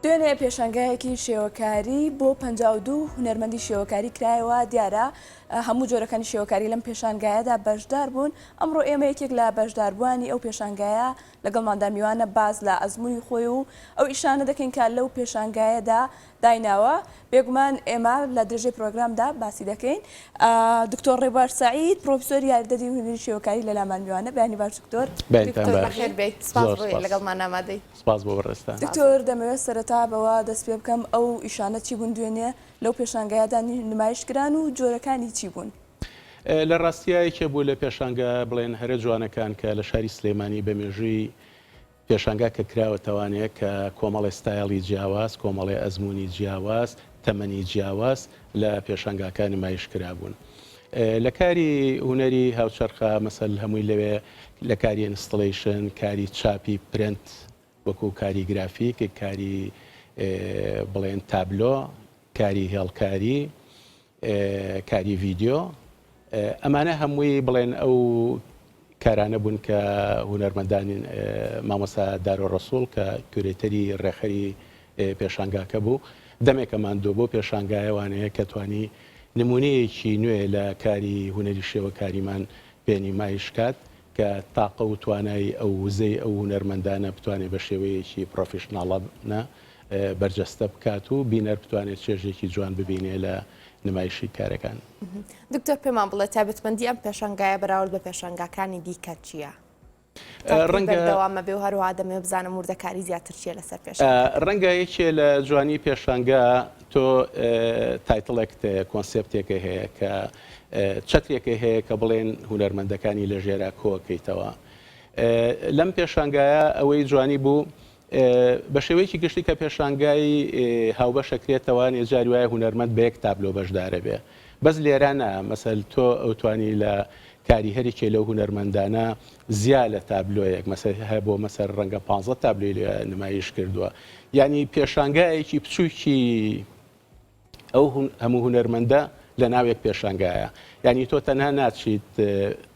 دوێنێ پێشانگایەکی شێوەکاری بۆ 52 هونەرمەندی شێوەکاری کرایەوە، دیارە هەموو جۆرەکانی شێوەکاری لەم پێشانگایەدا بەشدار بوون، ئەمڕۆ ئێمە یەکێک لە بەشداربووانی ئەو پێشانگایە لەگەڵماندا میوانە باس لە ئەزموونی خۆی و ئەو ئیشانە دەکەین کە لەو پێشانگایەدا دایناوە، بێگومان ئێمە لە درێژەی پرۆگرامدا باسی دەکەین. دکتۆر ڕێبوار سەعید، پرۆفیسۆری یاریدەری هونەری شێوەکاری لەلامان میوانە. بەیانی باش دکتۆر. بەیانتان دکتۆر باش. بەخێر بێیت. سپاس زۆر بۆ سپاس. لەگەڵمان ئامادەی. سپاس بۆ بەڕێزتان. دکتۆر دەمەوێت سەرەتا بەوە دەست پێ بکەم ئەو ئیشانە چی بوون دوێنێ لەو پێشانگایەدا نمایش کران و جۆرەکانی چی بوون؟ لە ڕاستیا یەکێ بوو لە پێشانگا بڵێن هەرە جوانەکان کە لە شاری سلێمانی بە مێژووی پێشانگا کە کراوەتەوانێ کە کۆمەڵێ ستایڵی جیاواز، کۆمەڵێ ئەزموونی جیاواز، تەمەنی جیاواز لە پێشانگاکە نمایش کرابوون. لە کاری هونەری هاوچەرخا مەسەل هەمووی لەوێ لە کاری installation، کاری چاپی print وەکوو کاری گرافیک، کاری بڵێن تابلۆ، کاری هێڵکاری، کاری ڤیدیۆ، ئەمانە هەمووی بڵێن ئەو کارانە بوون کە هونەرمەندانی مامۆستا دارۆ ڕەسوڵ کە curator ی ڕێکخەری پێشانگاکە بوو دەمێکە ماندووە بۆ پێشانگایەوانەیە کە توانی نمونەیەکی نوێ لە کاری هونەری شێوەکاریمان پێ نیمایش کات کە تاقە و توانای ئەو وزەی ئەو هونەرمەندانە بتوانێت بە شێوەیەکی پرۆفیشناڵانە بەرجەستە بکات و بینەر بتوانێت چێژێکی جوان ببینێ لە نمایشی کارەکان. دکتۆر پێمان بڵێ تایبەتمەندی ئەم پێشانگایە بەراورد بە پێشانگاکانی دیکە چییە؟ ڕەنگە بەردەوامە بێ و هەروەها دەمەوێت بزانم وردەکاری زیاتر چییە لەسەر پێشانگا؟ ڕەنگە یەکێ لە جوانی پێشانگا تۆ title ێکت هەیە، concept ێکە هەیە کە چەترێکە هەیە کە بڵێن هونەرمەندەکانی لە ژێرا کۆکەیتەوە. لەم پێشانگایە ئەوەی جوانی بوو بە شێوەیەکی گشتی کە پێشانگای هاوبەش ئەکرێتەوە نێ جاری وایە هونەرمەند بە یەک تابلۆ بەشدارە بێ بەس لێرە نا مەسەل تۆ ئەوتوانی لە کاری هەریکێ لەو هونەرمەندانە زیا لە تابلۆیەک مەسەل هە بۆ مەسەر ڕەنگە 15 تابلۆی لێ نمایش کردووە یعنی پێشانگایەکی بچووکی ئەو هەموو هونەرمەندە لە ناو یەک پێشانگایە یانی تۆ تەنها ناچیت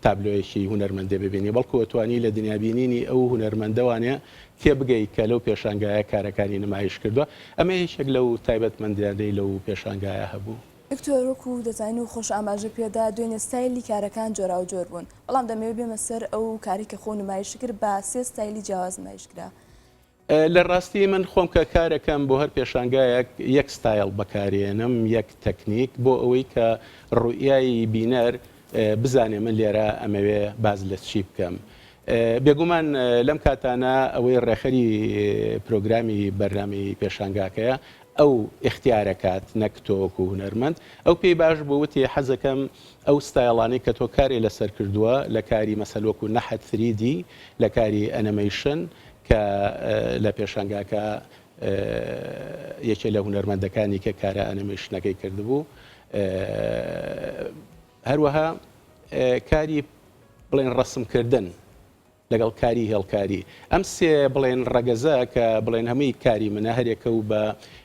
تابلۆیەکی هونەرمەندێ ببینی بەڵکو ئەتوانی لە دنیابینینی ئەو هونەرمەندەوانێ تێبگەی کە لەو پێشانگایە کارەکانی نمایش کردووە ئەمە یەکێک لەو تایبەتمەندیانەی لەو پێشانگایە هەبوو. دکتۆر وەکو دەزانین و خۆش ئاماژە پێدا دوێنێ ستایلی کارەکان جۆراوجۆر بوون بەڵام دەمەوێت بێمە سەر ئەو کارەی کە خۆ نمایش کرد بە سێ ستایلی جیاواز نمایش کرا لە ڕاستی من خۆم کە کارەکەم بۆ هەر پێشانگایەک یەک ستایڵ بەکارێنم یەک تەکنیک بۆ ئەوەی کە ڕوئیای بینەر بزانێ من لێرە ئەمەوێ باس لە چی بکەم. بێگومان لەم کاتانە ئەوەی ڕێکخەری پرۆگرامی بەرنامەی پێشانگاکەیە ئەو ئیختیارەکات نەک تۆ وەکو هونەرمەند ئەو پێی باش بوو وتی حەزەکەم ئەو ستایڵانەی کە تۆ کارێ لەسەر کردووە لە کاری مەسەل وەکو نەحت 3D لە کاری ئەنەمەیشن کە لە پێشانگاکە یەکێ لە هونەرمەندەکانی کە کارە ئەنەمەیشنەکەی کردبوو هەروەها کاری بڵێن ڕەسمکردن لەگەڵ کاری هێڵکاری ئەم سێ بڵێن ڕەگەزە کە بڵێن هەمووی کاری منە هەرێکە و بە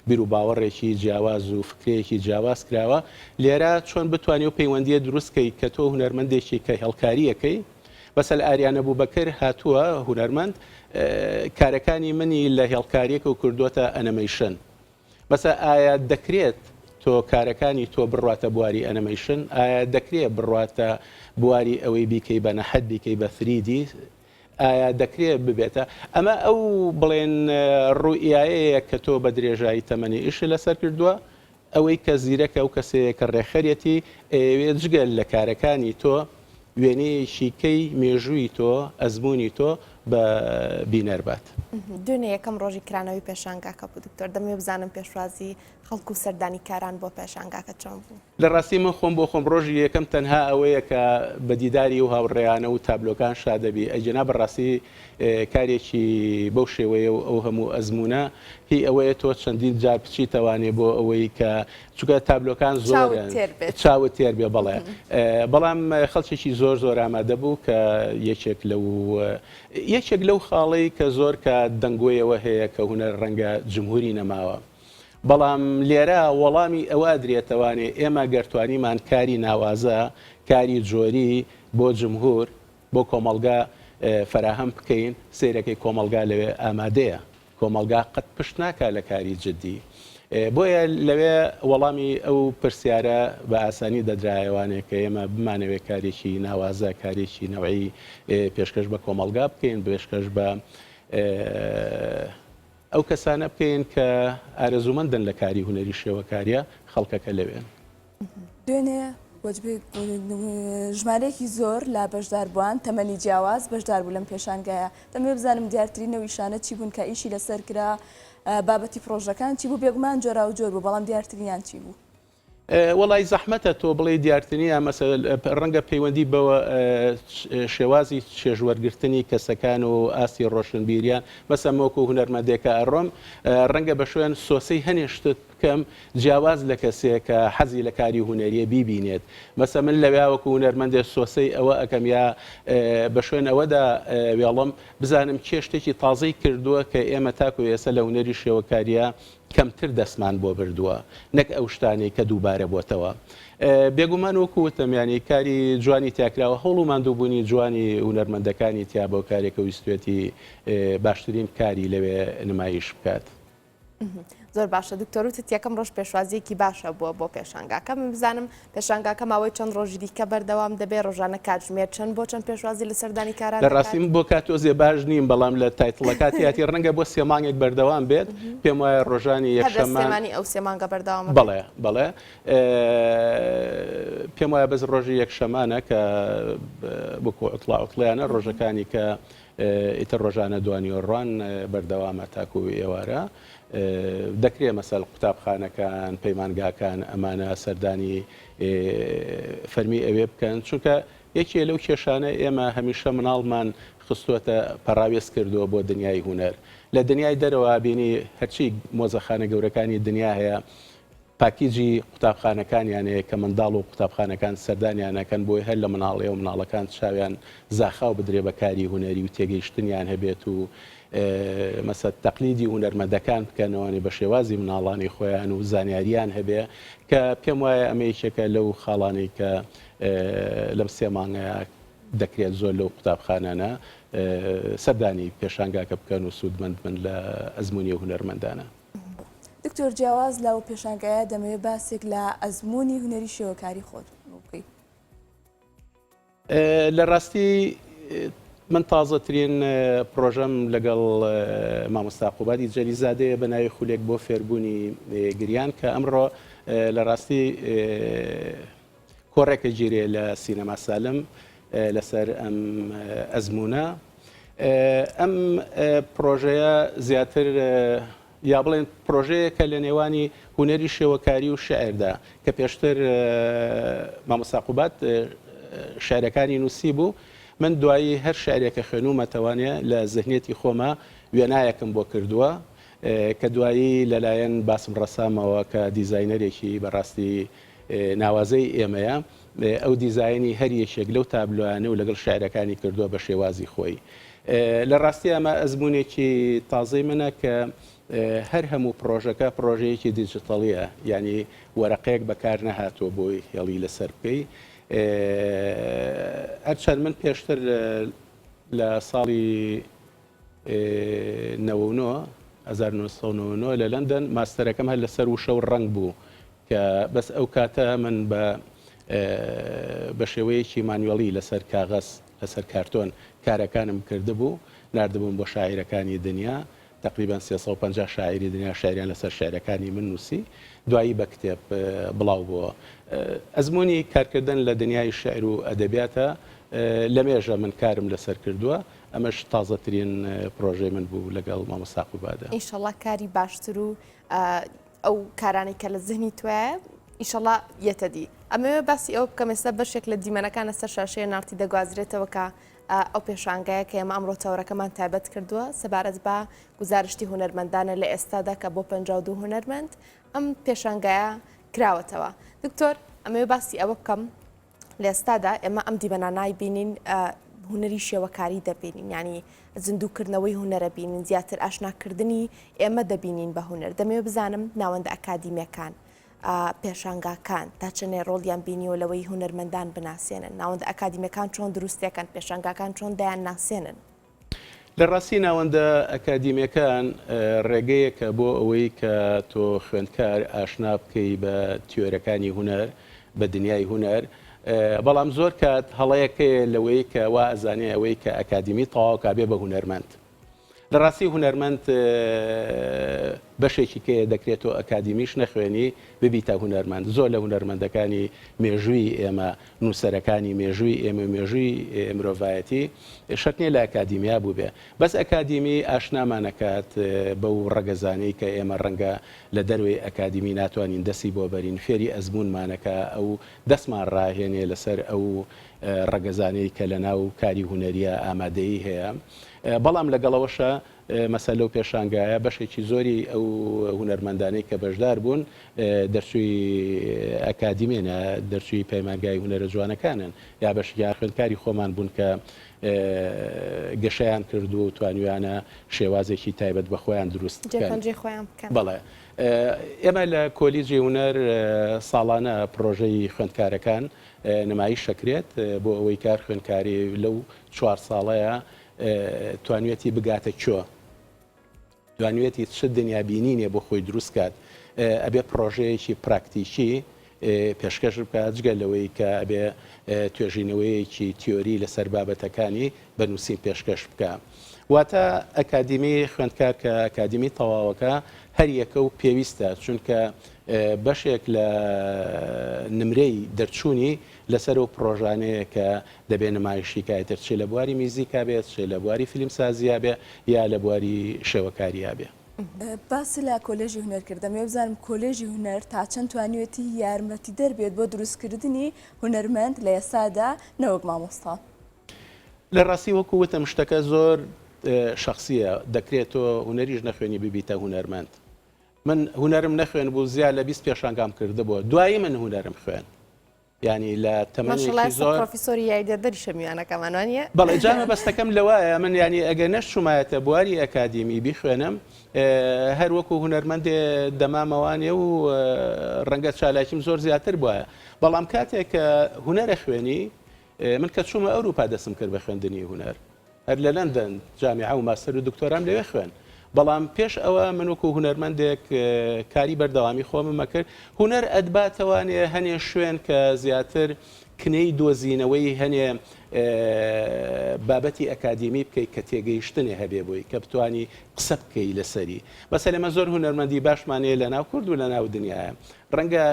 بیر و باوەڕێکی جیاواز و فکرەیەکی جیاواز کراوە لێرە چۆن بتوانی و پەیوەندیە دروستکەی کە تۆ هونەرمەندێکی کە هێڵکاریەکەی بەسەل ئاریان ئەبوبەکر هاتووە هونەرمەند کارەکانی منی لە هێڵکاریەکە و کردووەتە ئەنەمەیشن بەسە ئایا دەکرێت تۆ کارەکانی تۆ بڕواتە بواری ئەنەمەیشن ئایا دەکرێت بڕواتە بواری ئەوەی بیکەی بە نەحەت بیکەی بە 3D ئایا دەکرێت ببێتە ئەمە ئەو بڵێن ڕوئیایەیە کە تۆ بە درێژایی تەمەنی ئیشت لەسەر کردووە ئەوەی کە زیرەکە ئەو کەسەیە کە ڕێکخەرێتی ئەیەوێت جگە لە کارەکانی تۆ وێنەیەکی کەی مێژووی تۆ، ئەزموونی تۆ بە بینەر بات. دوێنێ یەکەم ڕۆژی کرانەوەی پێشانگاکە بوو دکتۆر، دەمەوێت بزانم پێشوازی خەڵک و سەردانیکاران بۆ پێشانگاکە چۆن بوو؟ لە ڕاستی من خۆم بۆ خۆم ڕۆژی یەکەم تەنها ئەوەیە کە بە دیداری ئەو هاوڕێیانە و تابلۆکان شادەبی، ئەگینا بە ڕاستی کارێکی بەو شێوەیە و ئەو هەموو ئەزموونە هی ئەوەیە تۆ چەندین جار بچیتەوانێ بۆ ئەوەی کە چونکە تابلۆکان زۆرن چاوت تێر بێ بەڵێ بەڵام خەڵکێکی زۆر زۆر ئامادە بوو کە یەکێک لەو یەکێک لەو خاڵەی کە زۆر کە دەنگۆیەوە هەیە کە هونەر ڕەنگە جمهوری نەماوە بەڵام لێرە وەڵامی ئەوە درێتەوانێ ئێمە گەرتوانیمان کاری ناوازە کاری جۆری بۆ جمهور بۆ کۆمەڵگا فەراهەم بکەین، سەیرەکەی کۆمەڵگا لەوێ ئامادەیە. کۆمەڵگا قەت پشت ناکا لە کاری جدی. بۆیە لەوێ وەڵامی ئەو پرسیارە بە ئاسانی دەدرایەوانێ کە ئێمە بمانەوێ کارێکی ناوازە، کارێکی نەوعی پێشکەش بە کۆمەڵگا بکەین، پێشکەش بە ئەو کەسانە بکەین کە ئارەزوومەندن لە کاری هونەری شێوەکارییە، خەڵکەکە لەوێن. دوێنێ وەجبەی ژمارەیەکی زۆر لە بەشداربووان تەمەنی جیاواز بەشدار بوو لەم پێشانگایە. دەمەوێت بزانم دیارترین ئەو ئیشانە چی بوون کە ئیشی لەسەر کرا، بابەتی پڕۆژەکان چی بوو؟ بێگومان جۆراوجۆر بوو، بەڵام دیارترینیان چی بوو؟ وەڵای زەحمەتە تۆ بڵێی دیارترینیان مەسەلەن ڕەنگە پەیوەندی بەوە شێوازی چێژوەرگرتنی کەسەکان و ئاستی ڕۆشنبیریان مەسەلەن من وەکو هونەرمەندێکە ئەڕۆم ڕەنگە بە شوێن سۆسەی هەنێ شتت بکەم جیاواز لە کەسێ کە حەزی لە کاری هونەریە بیبینێت مەسەلەن من لەویا وەکو هونەرمەندێ سۆسەی ئەوە ئەکەم یا بە شوێن ئەوەدا وێڵم بزانم کێ شتێکی تازەی کردووە کە ئێمە تاکو ئێستا لە هونەری شێوەکاریە کەمتر دەستمان بۆ بردووە نەک ئەو شتانەی کە دووبارە بۆتەوە. بێگومان وەکو وتم یانی کاری جوانی تیا کراوە هەوڵ و ماندووبوونی جوانی هونەرمەندەکانی تیا بۆ کارێکە ویستوێتی باشترین کاری لەوێ نمایش بکات. زۆر باشە دکتۆر وتت یەکەم ڕۆژ پێشوازیەکی باشە بووە بۆ پێشانگاکە من بزانم پێشانگاکە ماوەی چەند ڕۆژی دیکە بەردەوام دەبێ ڕۆژانە کاتژمێر چەند بۆ چەند پێشوازی لە سەردانیکاران لە ڕاستی من بۆ کات تۆزێ باش نیم بەڵام لە title ەکە تیاتی ڕەنگە بۆ سێ مانگێک بەردەوام بێت پێم وایە ڕۆژانی هەر لە یەکشەممان سلێمانی ئەو سێ مانگە بەردەوام ئەبێت؟ بەڵێ بەڵێ پێم وایە بەس ڕۆژی یەکشەمانە کە وەکو عوتڵە عوتڵیانە ڕۆژەکانی کە ئیتر ڕۆژانە دوانیوەڕوان بەردەوامە تاکو ئێوارە. دەکرێ مەسەل قوتابخانەکان، پەیمانگاکان ئەمانە سەردانی فەرمی ئەوێ بکەن، چونکە یەکێ لەو کێشانە ئێمە هەمیشە مناڵمان خستووەتە پەڕاوێز کردووە بۆ دنیای هونەر. لە دنیای دەرەوە بینی هەرچی مۆزەخانە گەورەکانی دنیا هەیە package ی قوتابخانەکانیان هەیە کە منداڵ و قوتابخانەکان سەردانیان ئەکەن بۆی هەر لە مناڵیەوە مناڵەکان چاویان زاخاو بدرێ بە کاری هونەری و تێگەیشتنیان هەبێت و مەسە تەقلیدی هونەرمەندەکان بکەنەوەێ بە شێوازی مناڵانی خۆیان و زانیاریان هەبێ کە پێم وایە ئەمە یەکێکە لەو خاڵانەی کە لەم سێ مانگەیا دەکرێت زۆر لەو قوتابخانانە سەردانی پێشانگاکە بکەن و سوودمەند بن لە ئەزموونی ئەو هونەرمەندانە. دکتۆر جیاواز لەو پێشانگایە دەمەوێت باسێک لە ئەزموونی هونەری شێوەکاری خۆت بکەی. لە ڕاستی من تازەترین پڕۆژەم لەگەڵ مامۆستا قوبادی جەلیزادەیە بە ناوی خولێک بۆ فێربوونی گریان کە ئەمڕۆ لە ڕاستی کۆڕێکە گیرێ لە سینەما سالم لەسەر ئەم ئەزموونە. ئەم پڕۆژەیە زیاتر یا بڵێن پڕۆژەیەکە لە نێوانی هونەری شێوەکاری و شیعردا کە پێشتر مامۆستا قوباد شیعرەکانی نووسیبوو، من دوایی هەر شیعرێک کە خوێنوومەتەوانێ لە زهنیەتی خۆما وێنایەکم بۆ کردووە کە دوایی لەلایەن باسم ڕەسامەوە کە دیزاینەرێکی بەڕاستی ناوازەی ئێمەیە، ئەو دیزاینی هەر یەکێک لەو تابلۆیانە و لەگەڵ شیعرەکانی کردووە بە شێوازی خۆی. لە ڕاستی ئەمە ئەزموونێکی تازەی منە کە هەر هەموو پڕۆژەکە پڕۆژەیەکی دیجیتەڵییە، یانی وەرەقەیەک بەکار نەهاتووە بۆی هێڵی لەسەر بکەی. هەرچەند من پێشتر لە ساڵی 99، 1999 لە لەندەن ماستەرەکەم هەر لەسەر وشە و ڕەنگ بوو کە بەس ئەو کاتە من بە بە شێوەیەکی manual ی لەسەر کاغەز لەسەر کارتۆن کارەکانم کردبوو ناردبووم بۆ شاعیرەکانی دنیا تەقریبەن 350 شاعیری دنیا شعریان لەسەر شعرەکانی من نووسی دوایی بە کتێب بڵاو بووە ئەزموونی کارکردن لە دنیای شعر و ئەدەبیاتە لەمێژە من کارم لەسەر کردووە ئەمەش تازەترین پرۆژەی من بوو لەگەڵ مامۆستا قوبادە. ئیشەڵا کاری باشتر و ئەو کارانەی کە لە زهنی تۆیە ئیشەڵا یەتە دی. ئەمەوێ باسی ئەوە بکەم ئێستا بەشێک لە دیمەنەکان لەسەر شاشەیە نارتی دەگوازرێتەوە کە ئەو پێشانگایە کە ئێمە ئەمڕۆ تەوەرەکەمان تایبەت کردووە سەبارەت بە گوزارشتی هونەرمەندانە لە ئێستادا کە بۆ 52 هونەرمەند ئەم پێشانگایە کراوەتەوە. دکتۆر ئەمەوێ باسی ئەوە بکەم لە ئێستادا ئێمە ئەم دیمەنە نایبینین هونەری شێوەکاری دەبینین ینی زیندووکردنەوەی هونەرە بینین زیاتر ئاشناکردنی ئێمە دەبینین بە هونەر دەمەوێت بزانم ناوەندە ئەکادیمیەکان پێشانگاکان تا چەنێ ڕۆڵیان بینیوە لەوەی هونەرمەندان بناسێنن ناوەندە ئەکادیمیەکان چۆن دروستەکەن پێشانگاکان چۆن دەیان ناسێنن. لە ڕاستی ناوەندە ئەکادیمیەکان ڕێگەیەکە بۆ ئەوەی کە تۆ خوێندکار ئاشنا بکەی بە تیۆرەکانی هونەر، بە دنیای هونەر، بەڵام زۆر کات هەڵەیەک هەیە لەوەی کە وا ئەزانێ ئەوەی کە ئەکادیمی تەواو کا بێ بە هونەرمەند. لە ڕاستی هونەرمەند بەشێکی کەیە دەکرێت تۆ ئەکادیمیش نەخوێنی ببیتە هونەرمەند. زۆر لە هونەرمەندەکانی مێژووی ئێمە، نووسەرەکانی مێژووی ئێمە و مێژووی مرۆڤایەتی شەرت نییە لە ئەکادیمیا بووبێ. بەس ئەکادیمی ئاشنامان ئەکات بەو ڕەگەزانەی کە ئێمە ڕەنگە لە دەرەوەی ئەکادیمی ناتوانین دەستی بۆ بەرین، فێری ئەزموونمان ئەکا، ئەو دەستمان ڕاهێنێ لەسەر ئەو ڕەگەزانەی کە لەناو کاری هونەرییا ئامادەیی هەیە. بەڵام لەگەڵ ئەوەشا مەسەل لەو پێشانگایە بەشێکی زۆری ئەو هونەرمەندانەی کە بەشدار بوون دەرچووی ئەکادیمین، دەرچووی پەیمانگای هونەرە جوانەکانن یا بەشێکیان خوێندکاری خۆمان بوون کە گەشەیان کردووە و توانیویانە شێوازێکی تایبەت بە خۆیان دروست بکەن. جێپەنجەی خۆیان بکەن. بەڵێ. ئێمە لە کۆلیجی هونەر ساڵانە پڕۆژەی خوێندکارەکان نمایش ئەکرێت بۆ ئەوەی کار خوێندکاری لەو چوار ساڵەیە توانیویەتی بگاتە کوێ، توانیویەتی چ دنیابینینێ بۆ خۆی دروست کات، ئەبێ پڕۆژەیەکی پراکتیکی پێشکەش بکات، جگە لەوەی کە ئەبێ توێژینەوەیەکی تیۆری لەسەر بابەتەکانی بە نووسین پێشکەش بکا. واتە ئەکادیمی خوێندکار کە ئەکادیمی تەواوەکە هەر یەکە و پێویستە، چونکە بەشێک لە نمرەی دەرچوونی لەسەر ئەو پڕۆژانەیە کە دەبێ نمایشی کا ئیتر چ لە بواری میوزیکا بێت، چ لە بواری فیلمسازیا بێ یا لە بواری شێوەکاریا بێ. باست لە کۆلێژی هونەر کرد، دەمەوێ بزانم کۆلێژی هونەر تا چەند توانیوێتی یارمەتیدەر بێت بۆ دروستکردنی هونەرمەند لە ئێستادا نەوەک مامۆستا؟ لە ڕاستی وەکو وتم شتەکە زۆر شەخسییە، دەکرێت تۆ هونەریش نەخوێنی ببیتە هونەرمەند. من هونەرم نەخوێندبوو زیاد لە 20 پێشانگام کردبوو، دوایی من هونەرم خوێند. یانی لە تەمەنێکی زۆر پرۆفیسۆری یاریدەدەریشە میوانەکەمان وانیە؟ بەڵێ جا مەبەستەکەم لەوایە من یانی ئەگەر نەشچوومایەتە بواری ئەکادیمی بیخوێنم هەر وەکو هونەرمەندێ دەمامەوانێ و ڕەنگە چالاکیم زۆر زیاتر بوایە بەڵام کاتێک کە هونەرە خوێنی من کە چوومە ئەوروپا دەستم کرد بە خوێندنی هونەر هەر لە لەندەن جامیعە و ماستەر و دکتۆرام لەوێ خوێند. بەڵام پێش ئەوە من وەکو هونەرمەندێک کاری بەردەوامی خۆمم ئەکرد. هونەر ئەتباتەوانێ هەنێ شوێن کە زیاتر کنەی دۆزینەوەی هەنێ بابەتی ئەکادیمی بکەی کە تێگەیشتنێ هەبێ بۆی کە بتوانی قسە بکەی لەسەری. مەسەلەن ئێمە زۆر هونەرمەندی باشمان هەیە لەناو کورد و لەناو دنیایە. ڕەنگە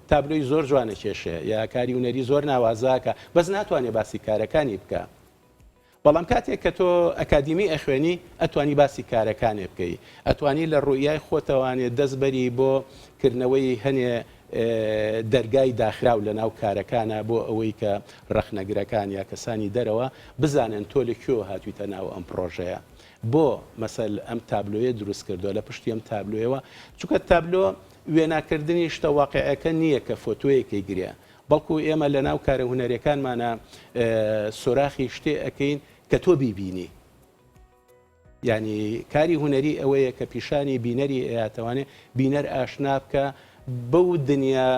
تابلۆی زۆر جوان ئەکێشێ یا کاری هونەری زۆر ناوازە ئەکا بەس ناتوانێ باسی کارەکانی بکا. بەڵام کاتێک کە تۆ ئەکادیمی ئەخوێنی ئەتوانی باسی کارەکانێ بکەی، ئەتوانی لە ڕوئیای خۆتەوانێ دەست بەری بۆ کردنەوەی هەنێ دەرگای داخراو لە ناو کارەکانا بۆ ئەوەی کە ڕەخنەگرەکان یا کەسانی دەرەوە بزانن تۆ لە کوێوە هاتویتە ناو ئەم پڕۆژەیە بۆ مەسەل ئەم تابلۆیە دروست کردوە لە پشتی ئەم تابلۆیەوە چونکە تابلۆ وێناکردنی شتە واقیعەکە نییە کە فۆتۆیەکەی گرێ بەڵکو ئێمە لەناو کارە هونەریەکانمانا سۆراخی شتێ ئەکەین کە تۆ بیبینی یعنی کاری هونەری ئەوەیە کە پیشانی بینەری ئەیاتەوانێ بینەر ئاشنا بکە بەو دنیا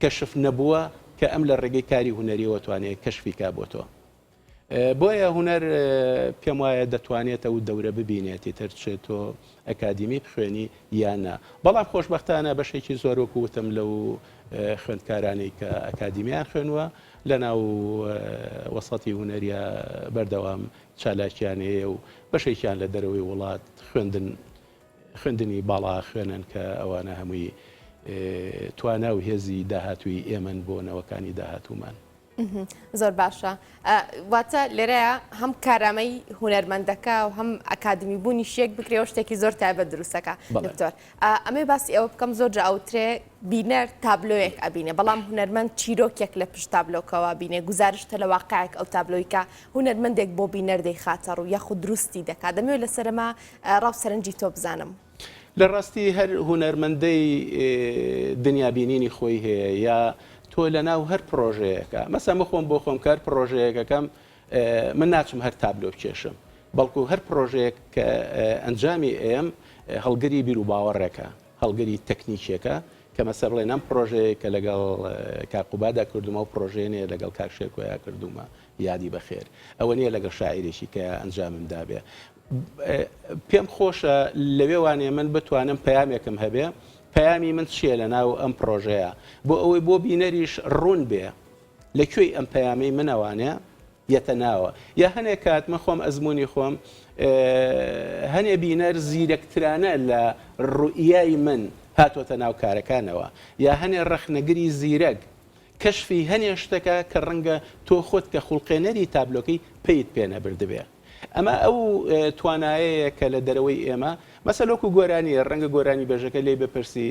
کەشف نەبووە کە ئەم لە ڕێگەی کاری هونەریەوە توانێت کەشفی کا بۆ تۆ. بۆیە هونەر پێم وایە دەتوانێت ئەو دەورە ببینێت ئیتر چ تۆ ئەکادیمی بخوێنی یان نا بەڵام خۆشبەختانە بەشێکی زۆر وەکو وتم لەو خوێندکارانەی کە ئەکادیمیان خوێنوە لەناو وەسەتی هونەریە بەردەوام چالاکیان هەیە و بەشێکیان لە دەرەوەی وڵات خوێندن خوێندنی باڵا خوێنن کە ئەوانە هەمووی توانا و هێزی داهاتووی ئێمەن بۆ نەوەکانی داهاتوومان. زۆر باشە واتە لێرەیە هەم کارامەی هونەرمەندەکە و هەم ئەکادمی بوونی شێک بکرێەوە شتێکی زۆر تایبەت دروستەکە دکتۆر ئەمێ باسی ئەوە بکەم زۆر جا ئەوترێ بینەر تابلۆیەک ئەبینێ بەڵام هونەرمەند چیرۆکێک لە پشت تابلۆکەوە بینێ گوزارشتە لە واقعێک ئەو تابلۆیکە هونەرمەندێک بۆ بینەر دەیخاتە ڕوو یاخود دروستی دەکات دەمەوێت لەسەرما ڕاو سەرنجی تۆ بزانم. لە ڕاستی هەر هونەرمەندەی دنیا بینینی خۆی هەیە یا تۆ لە ناو هەر پڕۆژەیەکە مەسە من خۆم بۆ خۆم کار پڕۆژەیەکەکەم من ناچم هەر تابلۆ بکێشم بەڵکو هەر پڕۆژەیەک کە ئەنجامی ئەیەم هەڵگری بیر و باوەڕێکە هەڵگری تەکنیکێکە. کە مەسە بڵێن ئەم پڕۆژەیە کە لەگەڵ کاک قوبادا کردومە ئەو پڕۆژەیە نیە لەگەڵ کاک شێرکۆیا کردومە یادی بەخێر ئەوە نیە لەگەڵ شاعیرێکی کە ئەنجامم دابێ پێم خۆشە لەوێوانێ من بتوانم پەیامێکم هەبێ پەیامی من چییە لە ناو ئەم پڕۆژەیە بۆ ئەوەی بۆ بینەریش ڕوون بێ لە کوێی ئەم پەیامەی منەوانێ یەتە ناوە یا هەنێ کات من خۆم ئەزموونی خۆم هەنێ بینەر زیرەکترانە لە ڕوئیای من هاتۆتە ناو کارەکانەوە یا هەنێ ڕەخنەگری زیرەک کەشفی هەنێ شتەکە کە ڕەنگە تۆ خۆت کە خوڵقێنەری تابلۆکەی پێیت پێ نەبردبێ. ئەمە ئەو توانایەیە کە لە دەرەوەی ئێمە، مەسەل وەکو گۆرانییە، ڕەنگە گۆرانیبێژەکە لێی بپرسی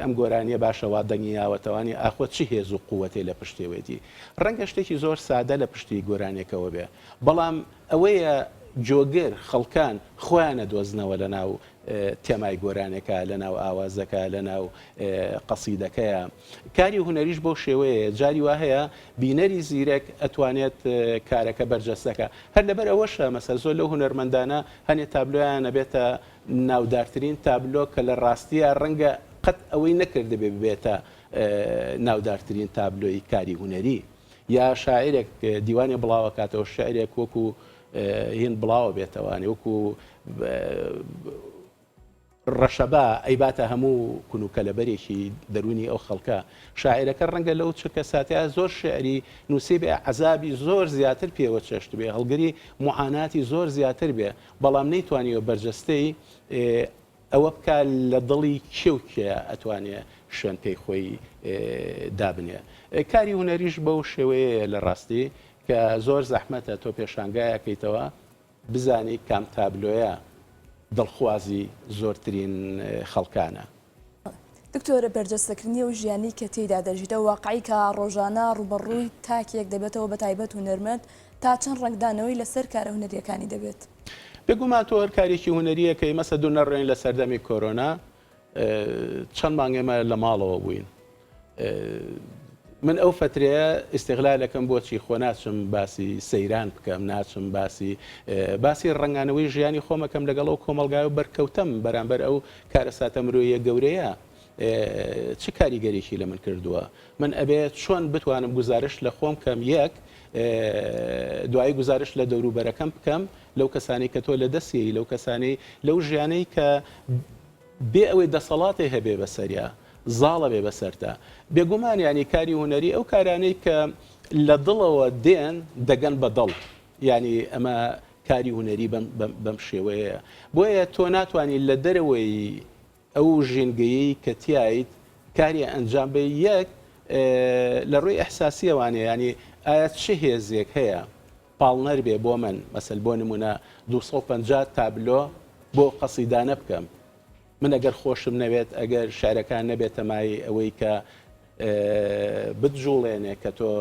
ئەم گۆرانییە باشە وا دەنگی یاوەتەوانی ئاخۆ چ هێز و قووەتێ لە پشتێوەیەتی؟ ڕەنگە شتێکی زۆر سادە لە پشتی گۆرانیەکەوە بێ، بەڵام ئەوەیە جۆگر، خەڵکان، خۆیان ئەدۆزنەوە لە ناو تێمای گۆرانێکە، لە ناو ئاوازەکە، لە ناو قەسیدەکەیە. کاری هونەریش بەو شێوەیەیە، جاری وا هەیە بینەری زیرەک ئەتوانێت کارەکە بەرجەستە کا. هەر لەبەر ئەوەشە مەسەل زۆر لەو هونەرمەندانە هەنێ تابلۆیان ئەبێتە ناودارترین تابلۆ کە لە ڕاستیا ڕەنگە قەت ئەوەی نەکردبێ ببێتە ناودارترین تابلۆی کاری هونەری. یا شاعیرێک دیوانێ بڵاوەکاتەوە شیعرێک وەکو هین بڵاوە بێتەوانێ وەکو ڕەشەبا ئەیباتە هەموو کون و کەلەبەرێکی دەروونی ئەو خەڵکە. شاعیرەکە ڕەنگە لەو چرکە ساتەیا زۆر شیعری نووسیبێ، عەزابی زۆر زیاتر پێوە چەشتبێ، هەڵگری موعاناتی زۆر زیاتر بێ، بەڵام نەیتوانیوە بەرجەستەی ئەوە بکا لە دڵی کێ و کێ ئەتوانێ شوێن پێی خۆی دابنێ. کاری هونەریش بەو شێوەیەیە لە ڕاستی کە زۆر زەحمەتە تۆ پێشانگای ئەکەیتەوە، بزانی کام تابلۆیە دڵخوازی زۆرترین خەڵکانە. دکتۆر بەرجەستەکردنی ئەو ژیانەی کە تێیدا دەژیت، ئەو واقعەی کە ڕۆژانە ڕووبەڕووی تاکێک دەبێتەوە بەتایبەت هونەرمەند، تا چەند ڕەنگدانەوەی لەسەر کارە هونەرییەکانی دەبێت؟ بێگومان تۆ هەر کارێکی هونەرییەکەی، مەسە دوور نەڕۆین لە سەردەمی کۆرۆنا چەند مانگ ئێمە لە ماڵەوە بووین، من ئەو فەترەیە ئیستغلالەکەم بۆچی خۆ ناچم باسی سەیران بکەم ناچم باسی باسی ڕەنگانەوەی ژیانی خۆمەکەم لەگەڵ ئەو کۆمەڵگای و بەرکەوتەم بەرامبەر ئەو کارەساتە مرۆیە گەورەیە چ کاریگەرێکی لە من کردووە من ئەبێ چۆن بتوانم گوزارشت لە خۆم کەم یەک دوایی گوزارشت لە دەوروبەرەکەم بکەم لەو کەسانی کە تۆ لە دەستی لەو کەسانی لەو ژیانەی کە بێ ئەوەی دەسەڵاتێ هەبێ بەسەریا زاڵە بێ بەسەرتا. بێگومان یانی کاری هونەری ئەو کارانەی کە لە دڵەوە دێن دەگەن بە دڵ یانی ئەمە کاری هونەری بەم بەم شێوەیەیە بۆیە تۆ ناتوانی لە دەرەوەی ئەو ژینگەیەی کە تیایت کاری ئەنجام بەی یەک لە ڕووی ئیحساسیەوانێ یانی ئایا چ هێزێک هەیە پاڵنەر بێ بۆ من مەسەل بۆ نمونە 250 تابلۆ بۆ قەسیدانە بکەم من ئەگەر خۆشم نەوێت ئەگەر شعرەکان نەبێتە مایەی ئەوەی کە بتجوڵێنێ کە تۆ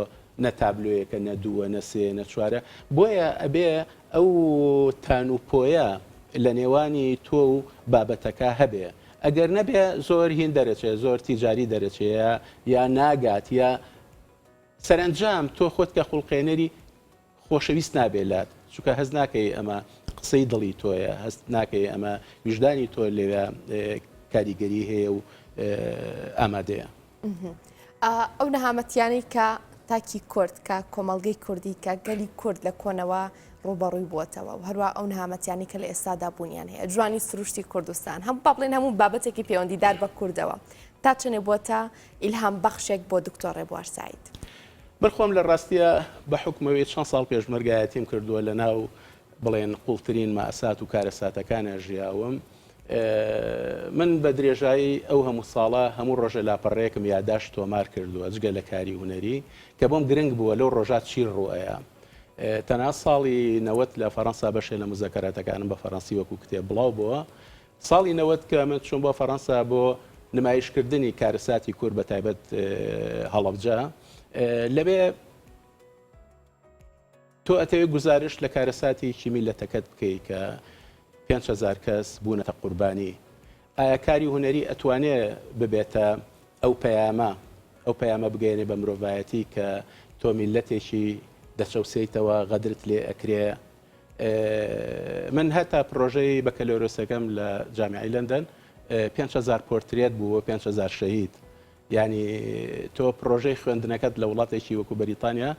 نە تابلۆیەکە نە دووە نە سێ نە چوارە بۆیە ئەبێ ئەو تان و پۆیە لە نێوانی تۆ و بابەتەکە هەبێ ئەگەر نەبێ زۆر هین دەرەچێ زۆر تیجاری دەرەچێ یا ناگات یا سەرەنجام تۆ خۆت کە خوڵقێنەری خۆشەویست نابێ لات چونکە هەست ناکەی ئەمە قسەی دڵی تۆیە هەست ناکەی ئەمە ویژدانی تۆ لەوێ کاریگەری هەیە و ئامادەیە. ئەو نەهامەتیانەی کە تاکی کورد کە کۆمەڵگەی کوردی کە گەلی کورد لە کۆنەوە ڕووبەڕووی بووەتەوە و هەروە ئەو نەهامەتیانی کە لە ئێستادا بوونیان هەیە جوانی سروشتی کوردستان هەم با بڵێن هەموو بابەتێکی پەیوەندیدار بە کوردەوە تا چەنێ بووەتە ئیلهام بەخشێک بۆ دکتۆر ڕێبوار سەعید؟ من خۆم لە ڕاستیا بە حوکمەوەی چەند ساڵ پێشمەرگایەتیم کردووە لە ناو بڵێن قوڵترین مەئسات و کارەساتەکانا ژیاوم. من بە درێژایی ئەو هەموو ساڵە هەموو ڕۆژە لاپەڕەیەکم یاداشت تۆمار کردووە جگە لە کاری هونەری کە بۆم گرنگ بووە لەو ڕۆژا چی ڕووئەیا. تەنها ساڵی 90 لە فەڕەنسا بەشێ لە موزەکەراتەکانم بە فەڕەنسی وەکوو کتێب بڵاو بۆوە. ساڵی 90 کە من چووم بۆ فەڕەنسا بۆ نمایشکردنی کارەساتی کورد بە تایبەت هەڵەبجە لەوێ تۆ ئەتەوێت گوزارشت لە کارەساتێکی میلەتەکەت بکەی کە 5هزار کەس بوونەتە قوربانی ئایا کاری هونەری ئەتوانێ ببێتە ئەو پەیامە ئەو پەیامە بگەیەنێ بە مرۆڤایەتی کە تۆ میلەتێکی دەچەوسێیتەوە غەدرت لێ ئەکرێ من هەتا پرۆژەی بەکەلۆرۆسەکەم لە جامیعەی لەندەن 5000 پۆرترێت بوو بۆ 5000 شەهید. یانی تۆ پرۆژەی خوێندنەکەت لە وڵاتێکی وەکو بەریتانیا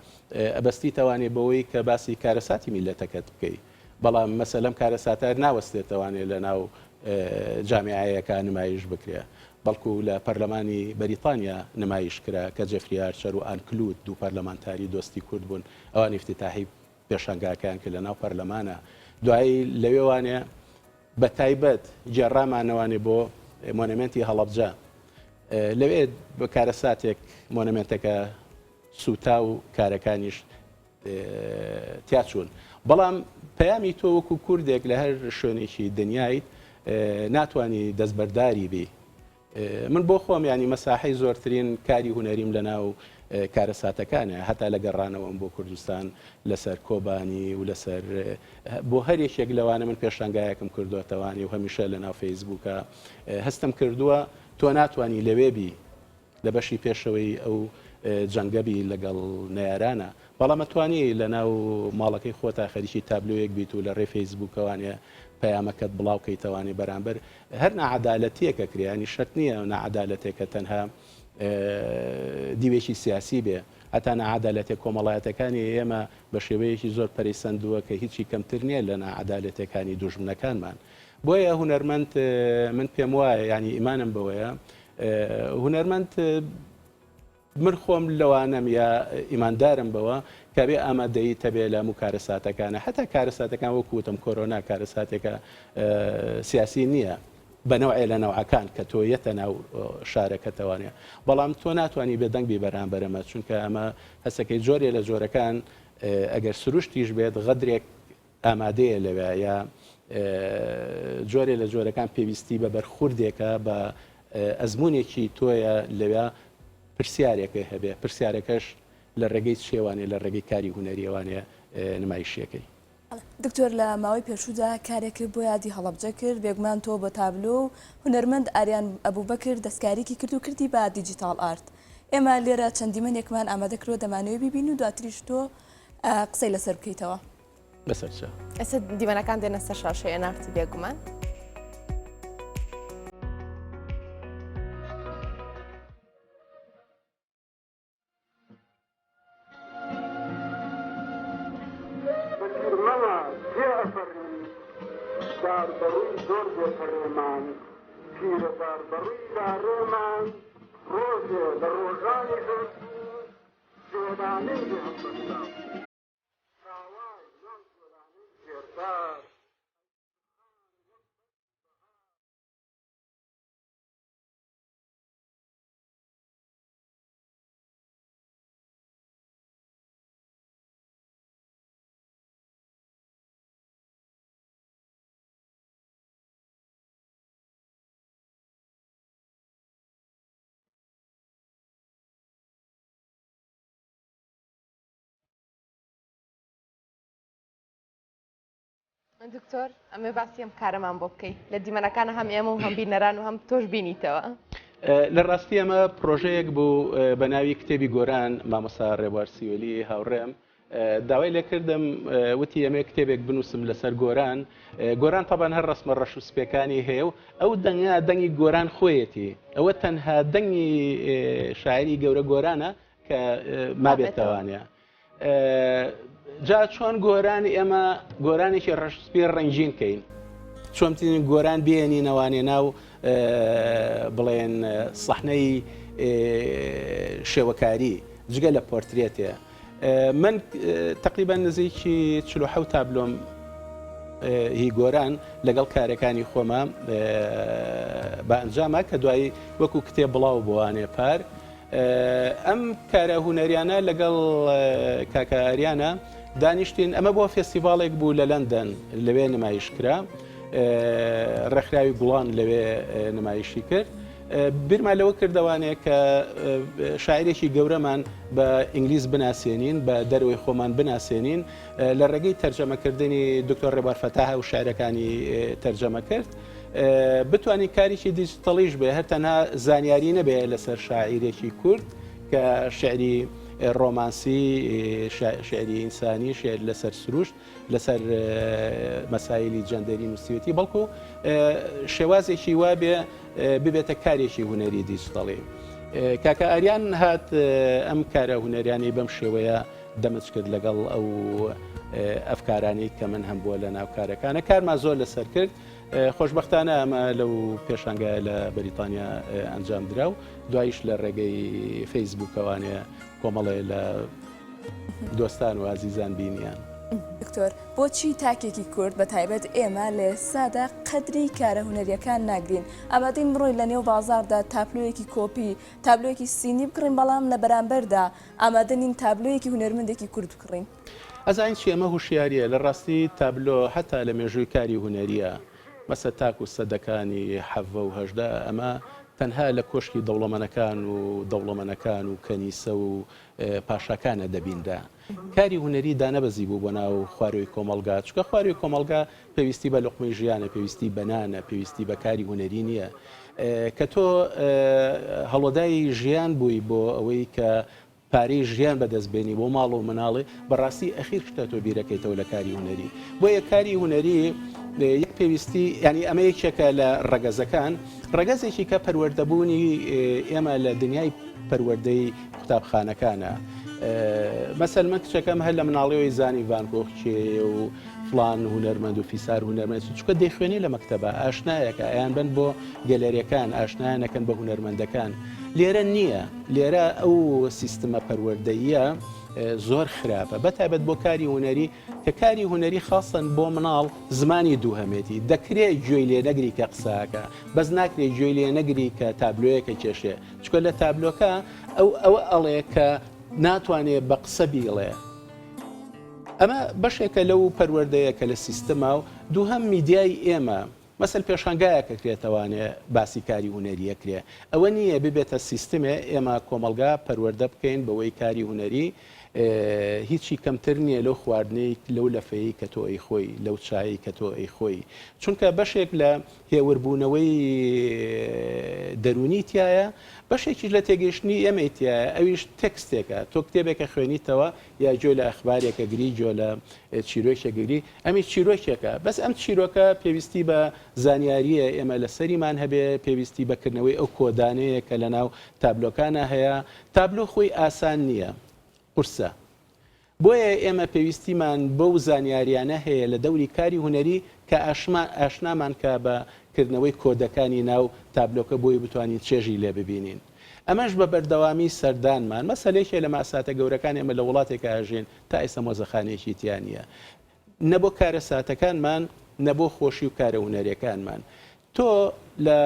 ئەبەستیتەوانێ بەوەی کە باسی کارەساتی میللەتەکەت بکەی بەڵام مەسەلەم کارەساتە هەر ناوەستێتەوانێ لە ناو جامیعەیەکا نمایش بکرێ بەڵکو لە پەرلەمانی بەریتانیا نمایش کرا کە جێفری ئارچەر و ئان کلوت دوو پەرلەمانتاری دۆستی کورد بوون ئەوان ئیفتیتاحی پێشانگاکەیان کرد لە ناو پەرلەمانا دوایی لەوێوانێ بە تایبەت گێڕامانەوانێ بۆ مۆنەمێنتی هەڵەبجە لەوێ بە کارەساتێک مۆنەمێنتەکە سووتا و کارەکانیش تیا چوون بەڵام پەیامی تۆ وەکو کوردێک لە هەر شوێنێکی دنیایت ناتوانانی دەستبەرداری بی من بۆ خۆم یانی مەساحەی زۆرترین کاری هونەریم لە ناو کارەساتەکانە هەتا لە گەڕانەوەم بۆ کوردستان لەسەر کۆبانی و لەسەر بۆ هەر یەکێک لەوانە من پێشانگایەکم کردوەتەوانی و هەمیشە لە ناو فەیسبووکە هەستم کردووە تۆ ناتوانی لەوێ بی لە بەشی پێشەوەی ئەو جەنگە بی لەگەڵ نەیارانە بەڵام ئەتوانی لە ناو ماڵەکەی خۆتا خەریکی تابلۆیەک بیت و لە ڕێی فەیسبووکەوانێ پەیامەکەت بڵاو کەیتەوانێ بەرامبەر هەر ناعەدالەتیەک ئەکرێ یانی شەرت نییە ناعەدالەتێکە تەنها دیوێکی سیاسی بێ هەتا ناعەدالەتێ کۆمەڵایەتەکانی ئێمە بە شێوەیەکی زۆر پەرەی سەندووە کە هیچی کەمتر نییە لە ناعەدالەتەکانی دوژمنەکانمان بۆیە هونەرمەند من پێم وایە یانی ئیمانم بەوەیە هونەرمەند من خۆم لەوانەم یا ئیماندارم بەوە کە بێ ئامادەیی تەبێ لە هەموو کارەساتەکانە هەتا کارەساتەکان وەکو وتم کۆرۆنا کارەساتێکە سیاسی نییە بە نەوعێ لە نەوعەکان کە تۆ یەتە ناو شارەکەتەوانێ بەڵام تۆ ناتوانانی بێدەنگ بی بەرامبەر ئەمە چونکە ئەمە هەسەکەی جۆرێ لە جۆرەکان ئەگەر سروشتیش بێت غەدرێک ئامادەیە لەوێ یا جۆرێ لە جۆرەکان پێویستی بە بەرخوردێکە بە ئەزمونێکی تۆیە لەوێ پرسیارێکە هەبێ پرسیارەکەش لە ڕێگەی چێوانێ لە ڕێگەی کاری هونەریەوانێ نمایشیەکەی. دکتۆر لە ماوەی پێشوودا کارێکت بۆ یادی هەڵەبجە کرد، بێگومان تۆ بە تابلۆ و هونەرمەند ئاریان ئەبوبەکر دەستکاریکی کرد و کردی بە دیجیتاڵ ئارت. ئێمە لێرە چەند دیمەنێکمان ئامادە کردووە دەمانەوێ بیبینین و دواتریش تۆ قسەی لەسەر بکەیتەوە. بەسەر چاو. ئێستا دیمەنەکان دێنە سەر شاشەی ئێن ئاڕ تی بێگومان. بەبیرمەوە تێئەپەڕین داربەڕووی زۆر بۆ پەڕێمان پیرە داربەڕووی لاڕێمان ڕۆژێ لە ڕۆژانی ژەنگی جۆلانەی لێ هەڵبەستا ساوای ناو جۆلانەی ژێردار ئەی وەک بەرگی بەهار. دکتۆر ئەمێ باسی ئەم کارەمان بۆ بکەی لە دیمەنەکانە هەم ئێمە و هەم بینەران و هەم تۆش بینیتەوە. لە ڕاستی ئەمە پرۆژەیەک بوو بە ناوی کتێبی گۆران مامۆستا ڕێبوار سیوەلی هاوڕێم داوای لێکردم وتی ئەمێ کتێبێک بنووسم لەسەر گۆران گۆران تەبان هەر ڕسمە ڕەش و سپێکانی هەیە و ئەو دەنگە دەنگی گۆران خۆیەتی ئەوە تەنها دەنگی شاعری گەورە گۆرانە کە مابێتەوانە جا چۆن گۆران ئێمە گۆرانێکی ڕەشسپی ڕەنگین کەین چۆن بتوانین گۆران بێنینەوانێ ناو بڵێن سەحنەی شێوەکاری جگە لە پۆرترێتێ من تقریبا نزیکی 46 تابلۆم هی گۆران لەگەڵ کارەکانی خۆمە بە ئەنجامە کە دوایی وەکو کتێب بڵاو بۆوانێ پار ئەم کارە هونەریانە لەگەڵ کاکە ئاریانە دانیشتین ئەمە بۆ فێستیڤاڵێک بوو لە لەندەن لەوێ نمایش کرا ڕێکخراوی گوڵان لەوێ نمایشی کرد بیرمان لەوە کردەوانێ کە شاعرێکی گەورەمان بە ئینگلیز بناسێنین بە دەرەوەی خۆمان بناسێنین لە ڕێگەی تەرجەمەکردنی دکتۆر ڕێبوار فەتاح و شعرەکانی تەرجەمە کرد بتوانین کارێکی دیجیتەڵیش بێ هەر تەنها زانیاری نەبێ لەسەر شاعیرێکی کورد کە شعری ڕۆمانسی شعری ئینسانی شعر لەسەر سروشت لەسەر مەسایلی جەندەری نووسیوێتی بەڵکو شێوازێکی وابێ ببێتە کارێکی هونەری دیجیتەڵی. کاکە ئاریان هات ئەم کارە هونەریانەی بەم شێوەیە دەمج کرد لەگەڵ ئەو ئەفکارانەی کە من هەم بووە لە ناو کارەکانە کارمان زۆر لەسەر کرد خۆشبەختانە ئەمە لەو پێشانگایە لە بەریتانیا ئەنجام درا و دوایش لە ڕێگەی فەیسبووکەوانێ کۆمەڵێ لە دۆستان و ئازیزان بینیان. دکتۆر بۆچی تاکێکی کورد بە تایبەت ئێمە لە ئێستادا قەدری کارە هونەریەکان ناگرین ئامادەین بڕۆین لە نێو بازاڕدا تاپلۆیەکی کۆپی تابلۆیەکی سینی بکڕین بەڵام لە بەرامبەردا ئامادە نین تابلۆیەکی هونەرمەندێکی کورد بکڕین؟ ئەزانی چی ئەمە هوشیاریە لە ڕاستی تابلۆ هەتا لە مێژووی کاری هونەریە مەسە تاکو سەدەکانی حەڤە و 18 ئەمە تەنها لە کۆشکی دەوڵەمەنەکان و دەوڵەمەنەکان و کەنیسە و پاشاکانە دەبینرا. کاری هونەری دانەبەزی بوو بۆ ناو خواروی کۆمەڵگا، چونکە خواروی کۆمەڵگا پێویستی بە لوقمەی ژیانە، پێویستی بە نانە، پێویستی بە کاری هونەری نییە. کە تۆ هەڵۆدای ژیان بووی بۆ ئەوەی کە پارەی ژیان بەدەست بێنی بۆ ماڵ و مناڵی، بەڕاستی ئەخیر شتە تۆ بیرەکەیتەوە لە کاری هونەری. بۆیە کاری هونەری یەک پێویستی، یانی ئەمە یەکێکە لە ڕەگەزەکان، ڕەگەزێکی کە پەروەردەبوونی ئێمە لە دنیای پەروەردەی قوتابخانەکانە. مەسەل من کچەکەم هەر لە مناڵیەوەی زانی ڤان گۆخ کێیە و فڵان هونەرمەند و فیسار هونەرمەند چونکە دەیخوێنێ لە مەکتەبە ئاشنایەکە ئەیان بن بۆ گەلەریەکان ئاشنایانەکەن بە هونەرمەندەکان لێرە نییە لێرە ئەو سیستمە پەروەردەیە زۆر خراپە بە تایبەت بۆ کاری هونەری کە کاری هونەری خاصەن بۆ مناڵ زمانی دووهەمێتی دەکرێ گوێی لێ نەگری کە قساکە بەس ناکرێ گوێی لێ نەگری کە تابلۆیەکە کێشێ چونکە لە تابلۆکە ئەو ئەوە ئەڵێ کە ناتوانێ بە قسە بیڵێ. ئەمە بەشێکە لەو پەروەردەیە کە لە سیستما و دووهەم میدیای ئێمە مەسەل پێشانگایەک ئەکرێتەوانێ باسی کاری هونەری ئەکرێ ئەوە نییە ببێتە سیستمێ ئێمە کۆمەڵگا پەروەردە بکەین بەوەی کاری هونەری هیچی کەمتر نییە لەو خواردنەی لەو لەفەی کە تۆ ئەیخۆی لەو چایەی کە تۆ ئەیخۆی چونکە بەشێک لە هێوربوونەوەی دەروونی تیایە، بەشێکیش لە تێگەیشتنی ئێمەی تیایە، ئەویش تێکستێکە، تۆ کتێبێکە خوێنیتەوە یا گوێ لە ئەخبارێکە گری، گوێ لە چیرۆکێک گری، ئەمیش چیرۆکێکە، بەس ئەم چیرۆکە پێویستی بە زانیارییە ئێمە لەسەریمان هەبێ، پێویستی بە کردنەوەی ئەو کۆدانەیە کە لەناو تابلۆکانا هەیە، تابلۆ خۆی ئاسان نییە، قورسە. بۆیە ئێمە پێویستیمان بەو زانیاریانە هەیە لە دەوری کاری هونەری کە ئاشنامان کا بە کردنەوەی کۆدەکانی ناو تابلۆکە بۆی بتوانین چێژی لێ ببینین. ئەمەش بە بەردەوامی سەردانمان. مەسەل یەکێ لە ماساتە گەورەکان ئێمە لە وڵاتێکا ئەژین تا ئێستا مۆزەخانەیەکی تیا نییە. نە بۆ کارەساتەکانمان نە بۆ خۆشی و کارە هونەریەکانمان. تۆ لە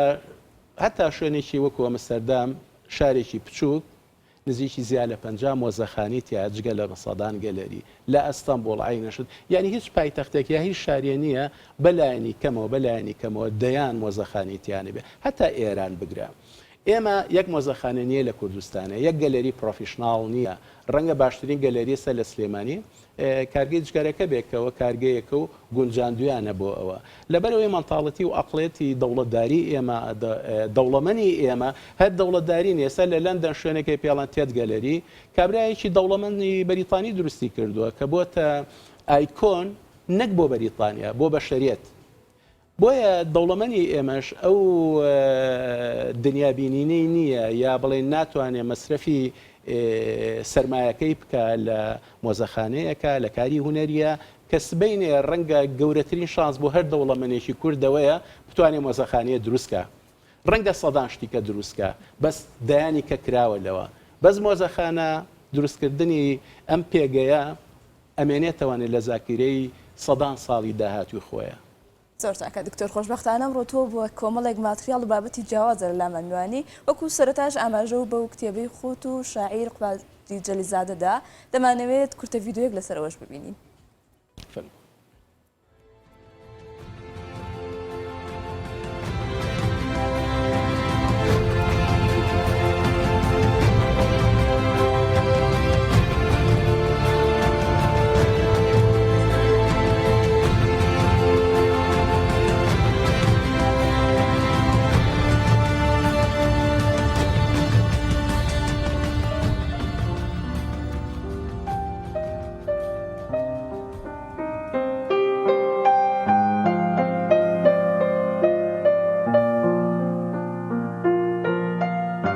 هەتا شوێنێکی وەکو ئەمستەردام شارێکی بچووک نزیکی زیا لە 50 مۆزەخانەی تیایە جگە لە سەدان گەلەری لە ئەستەنبوڵ عەینە شت یانی هیچ پایتەختێک یا هیچ شارێ نییە بە لایەنی کەمەوە بە لایەنی کەمەوە دەیان مۆزەخانەی تیا نەبێ هەتا ئێران بگرە ئێمە یەک مۆزەخانە نییە لە کوردستانە یەک گەلەری professional نییە ڕەنگە باشترین گەلەری سەر لە سلێمانی کارگەی جگەرەکە بێ کەوە کارگەیەکە و گونجاندویانە بۆ ئەوە. لەبەرئەوەی mentality و ئەقڵێتی دەوڵەتداری ئێمە، دەوڵەمەنی ئێمە هەر دەوڵەتداری نیە. ئێستا لە لەندەن شوێنێک هەیە پێڵەن Tate Gallery، کابرایەکی دەوڵەمەنی بەریتانی دروستی کردووە کە بۆتە icon نەک بۆ بەریتانیا، بۆ بەشەریەت. بۆیە دەوڵەمەنی ئێمەش ئەو دنیابینینەی نییە یا بڵێین ناتوانێ مەسرەفی سەرمایەکەی بکا لە مۆزەخانەیەکا، لە کاری هونەرییا، کە سبەینێ ڕەنگە گەورەترین شانس بۆ هەر دەوڵەمەنێکی کورد ئەوەیە بتوانێ مۆزەخانەیە دروست کا. ڕەنگە سەدان شتی کە دروست کا، بەس دەیانی کە کراوە لەوە. بەس مۆزەخانە دروستکردنی ئەم پێگەیە ئەمێنێتەوەێ لە زاکیرەی سەدان ساڵی داهاتووی خۆیا. زۆر چاکە دکتۆر خۆشبەختانە ئەمڕۆ تۆ بە کۆمەڵێک ماتریاڵ و بابەتی جیاوازە لە لامان میوانی وەکو سەرەتاش ئاماژە و بەو کتێبەی خۆت و شاعیر قوبادی جەلیزادە دا دەمانەوێت کورتە ڤیدیۆیەک لەسەر ئەوەش ببینین. فەرموو.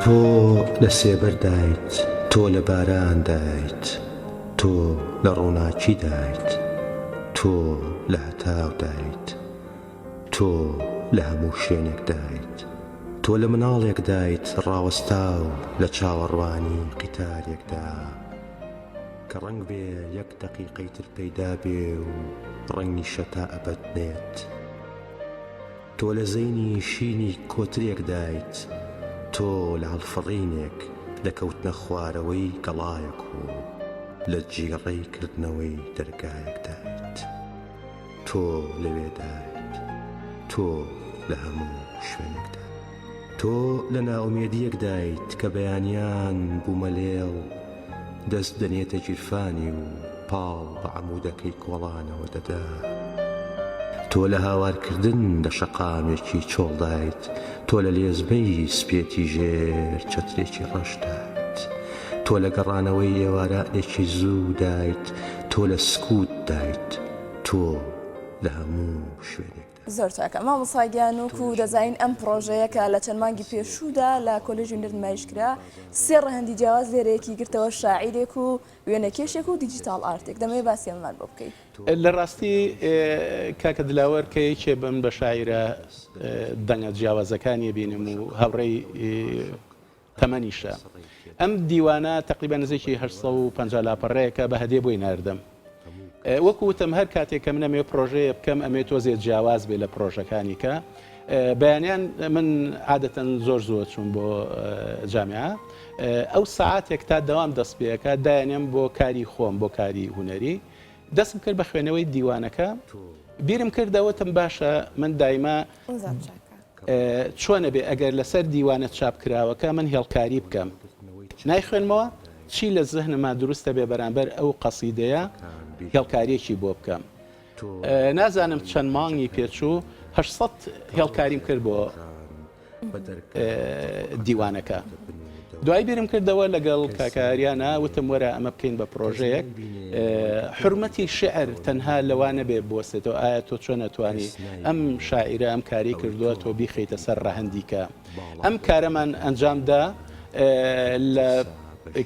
تۆ لە سێبەردایت، تۆ لە باراندایت، تۆ لە ڕووناکیدایت، تۆ لە هەتاودایت، تۆ لە هەموو شوێنێکدایت، تۆ لە مناڵێکدایت ڕاوەستاو لە چاوەڕوانی قیتارێکدا کە ڕەنگ بێ یەک دەقیقەی تر پەیدا بێ و ڕەنگیشە تا ئەبەد نەیەت. تۆ لە زەینی شینی کۆترێکدایت، تۆ لە هەڵفڕینێک، لە کەوتنە خوارەوەی گەڵایەک و لە جیڕەی کردنەوەی دەرگایەکدایت. تۆ لەوێدایت، تۆ لە هەموو شوێنێکدایت. تۆ لە نائومێدییەکدایت کە بەیانیان بوومەلێڵ دەست دەنێتە گیرفانی و پاڵ بە عەموودەکەی کۆڵانەوە دەدا. تۆ لە هاوارکردن لە شەقامێکی چۆڵدایت، تۆ لە لێزمەی سپێتی ژێر چەترێکی ڕەشدایت، تۆ لە گەڕانەوەی ئێوارانێکی زوودایت، تۆ لە سکووتدایت، تۆ لە هەموو شوێنێکدایت. زۆر چاکە مامۆستا گیان وەکو دەزانین ئەم پڕۆژەیە کە لە چەند مانگی پێشوودا لە کۆلێژی هونەر نمایش کرا سێ ڕەهەندی جیاواز لێرە یەکی گرتەوە شاعیرێک و وێنەکێشێک و دیجیتاڵ ئارتێک دەمەوێت باسی ئەمەمان بۆ بکەی. لە ڕاستی کاکە دلاوەر کە یەکێ بم بە شاعیرە دەنگە جیاوازەکانی بینم و هاوڕێی تەمەنیشە. ئەم دیوانە تەقریبەن نزیکی 850 لاپەڕەیەکە بە هەدیە بۆی ناردم. وەکو وتم هەر کاتێک کە من ئەمەوێ پڕۆژەیە بکەم ئەمەوێ تۆزێ جیاواز بێ لە پڕۆژەکانی کە. بەیانیان من عادەتەن زۆر زووە چووم بۆ جامیعە ئەو سەعاتێک تا دەوام دەست پێ ئەکات دایەنێم بۆ کاری خۆم بۆ کاری هونەری دەستم کرد بە خوێنەوەی دیوانەکە بیرم کردەوە وتم باشە من دایمە چۆنە بێ ئەگەر لەسەر دیوانە چاپ کراوەکە من هێڵکاری بکەم نایخوێنمەوە چی لە زهنما دروستە بێ بەرامبەر ئەو قەسیدەیە هێڵکاریەکی بۆ بکەم نازانم چەند مانگی پێچوو 800 هێڵکاریم کرد بۆ دیوانەکە. دوای بیرم کردەوە لەگەڵ کاکە ئاریانا وتم وەرە ئەمە بکەین بە پرۆژەیەک حرمەتی شعر تەنها لەوە نەبێ بوەستێتەوە ئایا تۆ چۆن ئەتوانی ئەم شاعیرە ئەم کاری کردووە تۆ بیخەیتە سەر ڕەهەندیکە ئەم کارەمان ئەنجام دا لە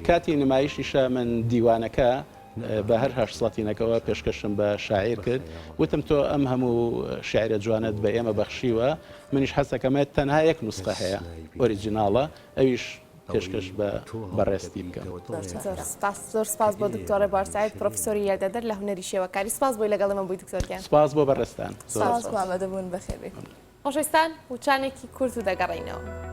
کاتی نمایشیشا من دیوانەکە بە هەر هەشت سەتینەکەوە پێشکەشم بە شاعیر کرد وتم تۆ ئەم هەموو شعرە جوانەت بە ئێمە بەخشیوە منیش حەزەکەمە تەنها یەک نوسخە هەیە original ە ئەویش پێشکەش بە بەڕێزتی بکەم. زۆر سپاس زۆر سپاس بۆ دکتۆر ڕێبوار سەعید پرۆفیسۆری یاریدەدەر لە هونەری شێوەکاری سپاس بۆی لەگەڵ ئێمە بووی دکتۆر گیان. سپاس بۆ بەڕێزتان. سپاس بۆ ئامادەبوون بەخێربێی. خۆشەویستان وچانێکی کورت و دەگەڕێینەوە.